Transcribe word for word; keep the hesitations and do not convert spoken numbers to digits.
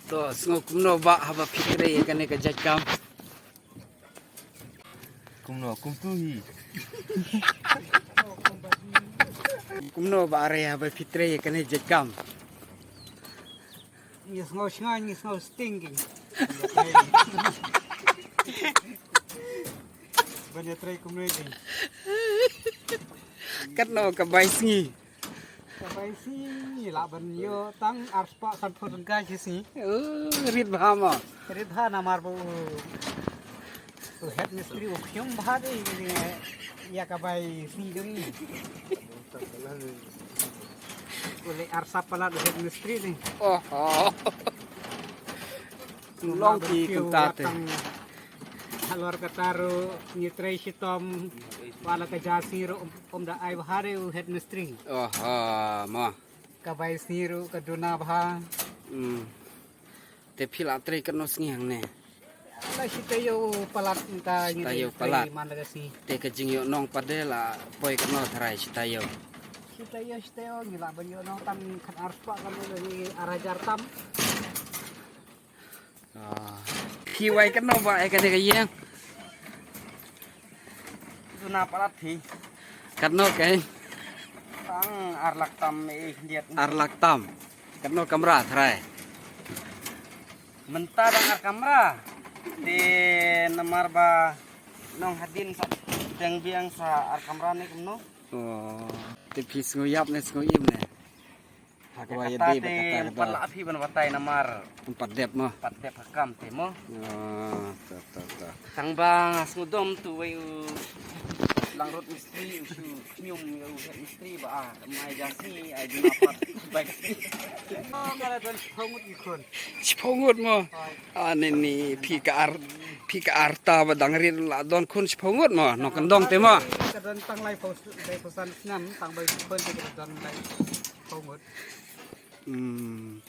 To, sngew kumno bah haba phi trei ïa kane ka jait kam? Kumno, kumtu hi. Kumno bah are haba phi trei ïa kane jait kam? Ngi sngew shngain, ngi sngew stinking. Ban ïa trei kumne ding. Katno ka bai sngi? Ka bai sngi lah ban ïoh tang arspah sanphew tyngka shi sngi. Oh, rit bha mo. Rit bha namar ba u, u head mistri u khñium bha de ïa ka bai sngi jong ngi. U leh arsap palat u head mistri ni. Oh, oh. Long ki kumta te. Halor kata ruh ngi trei shitom, wat la ka ja sngi ruh um, um da ai bha re u head mistri. Oh, ha, mo. Ka bai sngi ruh ka duna bha. Hmm. Te phi la trei katno sngi hangne? La shi taïew palat mynta ngi. Shi taïew palat. Man la ka sngi. Te ka jingïoh nong pat de la poi katno tharai shi taïew? Shi taïew, shi taïew ngi lah ban ïoh nong tang khat arspah katno, ngi ar hajar tam. Ah. Phi wai katno bah ïa kane ka ïing? Duna palat phi. Katno ka ïing? Tang ar lak tam eh diat. Ar lak tam. Katno kamra tharai? Mynta dang ar kamra. Te namar ba nong hadien sa dang biang sa ar kamra ne kumno. Oh, te phi sngew ïap ne sngew im ne? Ha kaba ïa dei ba kata ka dor. Pat la phi ban batai namar. Pat dep mo. Pat dep ka kam te mo. Oh, ta ta ta. Tang ba nga sngew dom tu wei u langrut mistri u shu khñium u head mistri ba ah mai ja sngi ai duna pat bai. Oh, ka la don shiphew ngut ki khun. Shiphew ngut mo. Ani ni phi ka ar, phi ka arta ba dang rit la don khun shiphew ngut mo. Nongkyndong te mo. Ka don tang laiphew, laiphew san snem tang ba khun te ka don laiphew ngut. Hmm.